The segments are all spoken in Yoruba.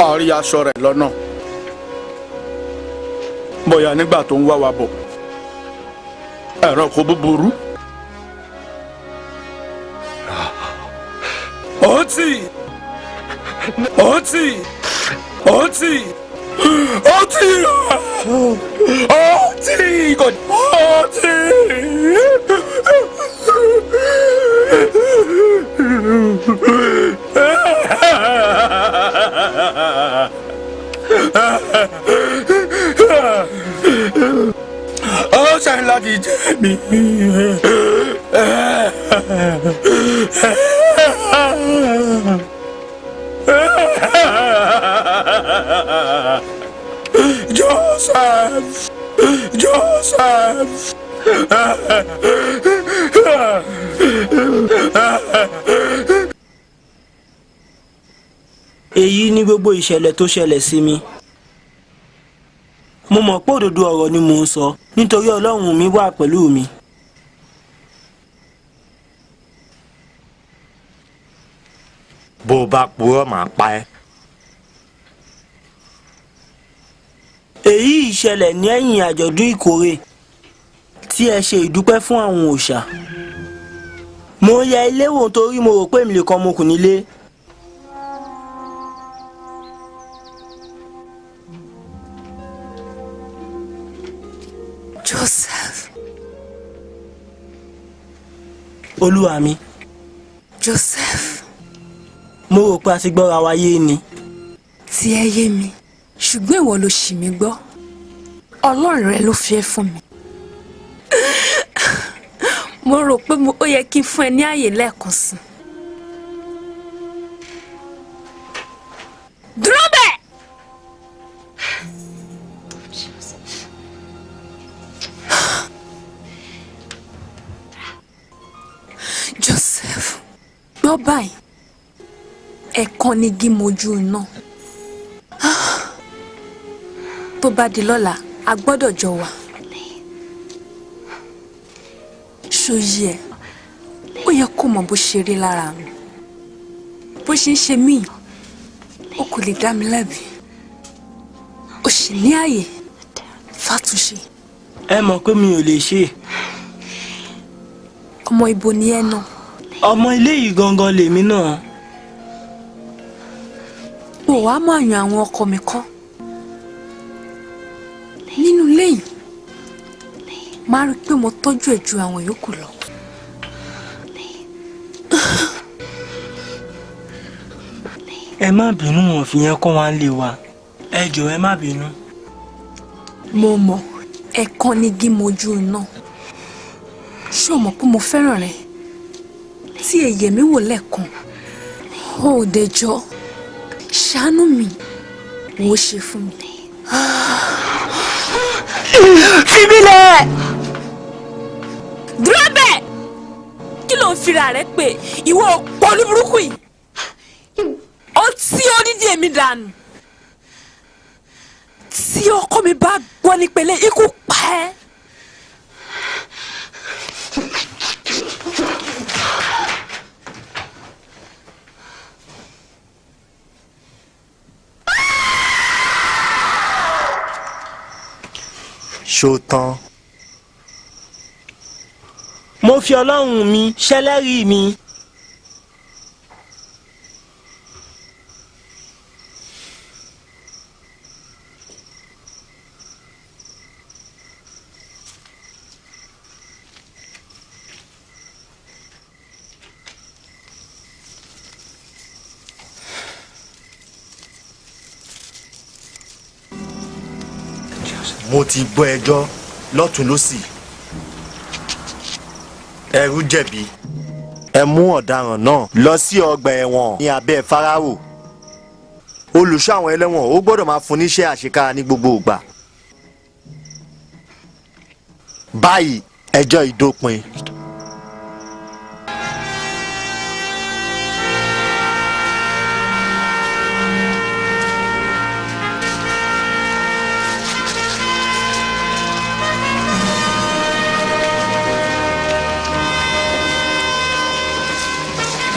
A rí aṣọ rẹ̀ lọ́nà. Bóyá nígbà tó ń wá wa bọ̀. Ẹranko búburú. Ó tì! Ó tì! Ó tì! Ó tì! Ó tì! Kò ó tì! Ó ṣe láti jẹ mí. Joseph! Joseph! Èyí ni gbogbo ìṣẹ̀lẹ̀ tó ṣẹlẹ̀ sí mi. Mo mọ̀ pé òdodo ọ̀rọ̀ ni mò ń sọ nítorí Ọlọ́run mi wà pẹ̀lú mi. Bó o bá purọ́ màá pa ẹ́. Èyí ìṣẹ̀lẹ̀ ní ẹ̀yìn àjọ̀dún ìkórè tí ẹ ṣe ìdúpẹ́ fún àwọn òòṣà. Mo yẹ ilé wò torí mo rò pé èmi nìkan mo kù nílé. Joseph. Olúwa mi. Joseph. Mo rò pé a ti gbọ́ra wa yé ni. Tí ẹ yé mi, ṣùgbọ́n ìwọ ló ṣì mí gbọ́. Ọlọ́run rẹ ló fi ẹ́ fún mi. Mo rò pé ó yẹ kí n fún ẹ ní àyè lẹ́ẹ̀kan sí. Dúró bẹ́ẹ̀! Joseph, gbọ́ báyìí, ẹ̀kan ni igi mojú iná. Tó bá di lọ́la, a gbọ́dọ̀ jọ wà. Ṣòyí ẹ̀, ó yẹ kó mọ̀ bó ṣe rí lára mi. Bó ṣe ń ṣe mí, ó kò lè dá mi lẹ́bi. Ó sì ní àyè fàtúnṣe. Ẹ mọ̀ pé mi ò lè ṣe. Ọmọ ibo ni ẹ náà. Ọmọ ilé yìí gangan lèmi náà. Mo wá máa yan àwọn ọkọ mi kọ́. Nínú ilé yìí, máa rí i pé mo tọ́jú ẹ̀ ju àwọn yòókù lọ. Ẹ má bínú, wọn fi yẹn kọ́ wa lé wa. Ẹ jọ̀ọ́ ẹ má bínú. Mo mọ̀, ẹ̀kan ni igi mojú iná. Ṣé o mọ̀ pé mo fẹ́ràn rẹ? Tí èyẹ mi wò lẹ́ẹ̀kan, ó ò dẹjọ́, ṣàánú mi, wò ó ṣe fún mi. Fi mí lẹ̀! Dúró bẹ́ẹ̀! Kí ló ń fira rẹ pé ìwọ òpònú burúkú yìí? Ó tí odidi èmi dànù. Tí ọkọ mi bá gbọ́ nípele, ikú pa ẹ́. Ṣó tán. Mo fi Ọlọ́run mi ṣẹlẹ́rìí mi. Mo ti gbọ́ ẹjọ́ lọ́tún lósì. Ẹrú jẹ̀bi. Ẹ mú ọ̀daràn náà lọ sí ọgbà ẹ̀wọ̀n ní abẹ́ Fáráò. Olùṣọ́ àwọn ẹlẹ́wọ̀n ó gbọ́dọ̀ máa fún níṣẹ́ àṣekára ní gbogbo ìgbà. Báyìí ẹjọ́ ìdópin.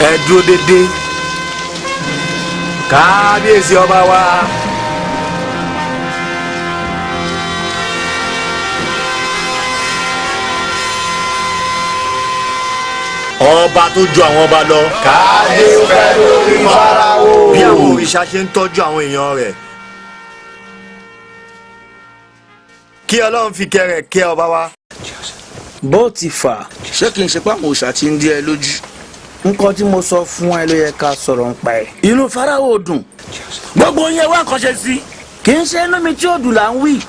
Ẹ dúró dédé. Kábíyèsí ọba wa. Ọba tó ju àwọn ọba lọ. Kábíyèsí fẹ́ lórí Fáráò. Bí àwọn òrìṣà ṣe ń tọ́jú àwọn èèyàn rẹ̀. Kí Ọlọ́run fi kẹ́ rẹ̀ kẹ́ ọba wa. Bó ti fà. Ṣé kì í ṣe pé àwọn òòṣà ti ń dí ẹ lójú? Nǹkan tí mo sọ fún ẹ ló yẹ ká sọ̀rọ̀ ń pa ẹ̀. Inú Fáráò dùn. Gbogbo yẹn wá nǹkan ṣe sí. Kì í ṣe inú mi tí ò dùn là ń wí.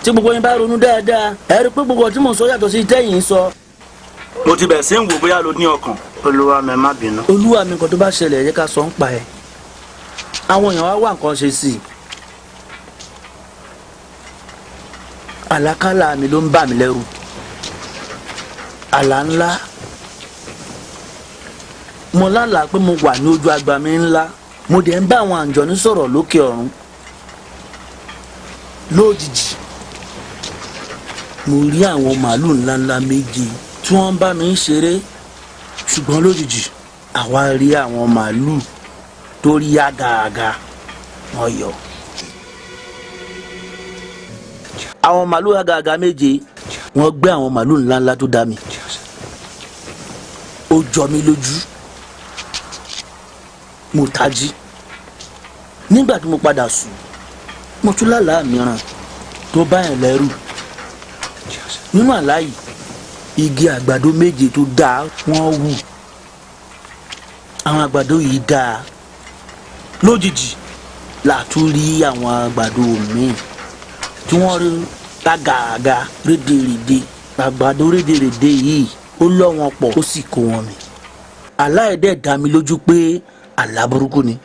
Tí gbogbo yín bá ronú dáadáa, ẹ rí i pé gbogbo tí mò ń sọ yàtọ̀ sí tẹ́yìn ń sọ. Mo ti bẹ̀rẹ̀ sí ń wò bóyá lo ní ọkàn. Olúwa mi, má bínú. Olúwa mi, nǹkan tó bá ṣẹlẹ̀ ẹ jẹ́ ká sọ ń pa ẹ̀. Àwọn èèyàn wá wá nǹkan ṣe sí i. Àlákálà mi ló ń bà mí lẹ́rù. Àlá ńlá. Mo lálàá pé mo wà ní ojú agba mi ńlá. Mo dẹ̀ ń bá àwọn àǹjọ̀nú sọ̀rọ̀ lókè ọ̀run. Lójijì, mo rí àwọn màálù ńláńlá méje tí wọ́n ń bá mi ń ṣeré. Ṣùgbọ́n lójijì, àwa rí àwọn màálù tó rí àgàgà wọ́n yọ. Àwọn màálù àgàgà méje wọ́n gbé àwọn màálù ńláńlá tó dá mi. Ó jọ mí lójú. Mo tají. Nígbà tí mo padà sùn, mo tún lálàá mìíràn tó bá yẹn lẹ́rù. Nínú àlá yìí, igi àgbàdo méje tó dáa wọ́n wù. Àwọn àgbàdo yìí dáa. Lójijì la tún rí àwọn àgbàdo míì tí wọ́n rí lágàgà rédèrèdè. Àgbàdo rédèrèdè yìí ó lọ́ wọn pọ̀ ó sì kó wọn mì. Àlá ẹ̀ dẹ̀ dá mi lójú pé àlá burúkú ni.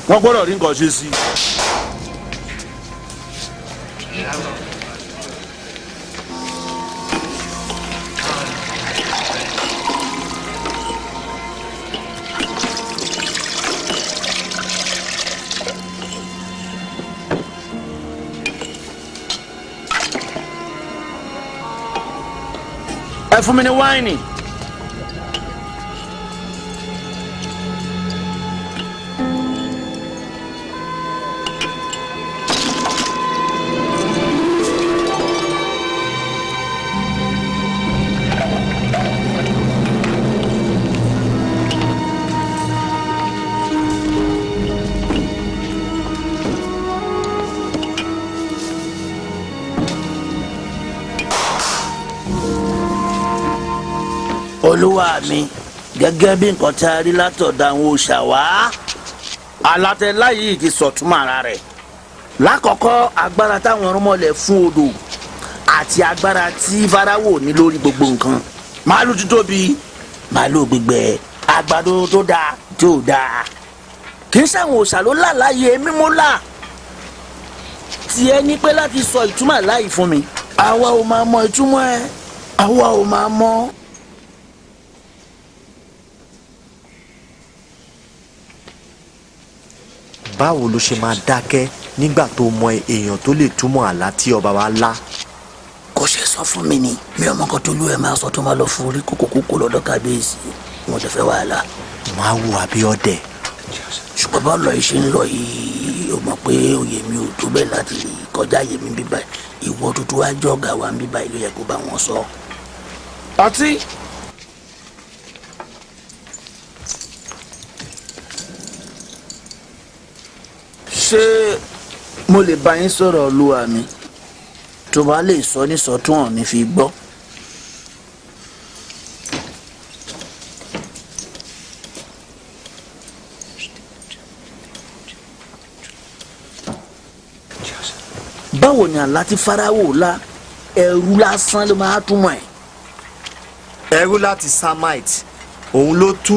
Wọ́n gbọ́dọ̀ rí nǹkan ṣe sí i. Ẹ fún mi ní wáìnì. Olúwa mi, gẹ́gẹ́ bí nǹkan tí a rí látọ̀dọ̀ àwọn òòṣà wá, alátẹ̀lá yìí ti sọ̀túnmọ̀ ara rẹ̀. Lákọ̀ọ́kọ́, agbára táwọn ọ̀rúnmọlẹ̀ fún odò àti agbára tí Fáráò ní lórí gbogbo nǹkan. Màálù títóbi, màálù gbígbẹ, àgbàdo tó dáa tí ò dáa. Kì í ṣàwọn òòṣà ló lálàyé mímú là. Tiẹ̀ ní pé láti sọ ìtumọ̀ láì fún mi. Àwa ò máa mọ ìtumọ̀ ẹ, àwa ò máa mọ. Báwo ló ṣe máa dákẹ́ nígbà tó mọ èèyàn tó lè túmọ̀ àlá tí ọba wa lá? Kò ṣe sọ fún mi ni, mi ò mọ nǹkan tó lú ẹ máa sọ tó máa lọ fún orí kókókókó lọ́dọ̀ kábíyèsí. Mo ti fẹ́ wàhálà. Máa wù àbí ọdẹ. Ṣùgbọ́n bá lọ ṣe ń lọ yìí, o mọ̀ pé òye mi ò tó bẹ́ẹ̀ láti kọjá òye mi bíbá. Ìwọ tuntun wá jọ ọ̀gá wa bíbá ló yẹ kó bá wọn sọ. Ọtí. Ṣé mo lè bá yín sọ̀rọ̀ olúwa mi? Tó bá lè sọ ní sọtún ọ̀ ní fi gbọ́. Báwo ni àlá tí Fáráò lá? Ẹrú lásán ló máa túmọ̀ ẹ̀. Ẹrú láti Samite, òun ló tú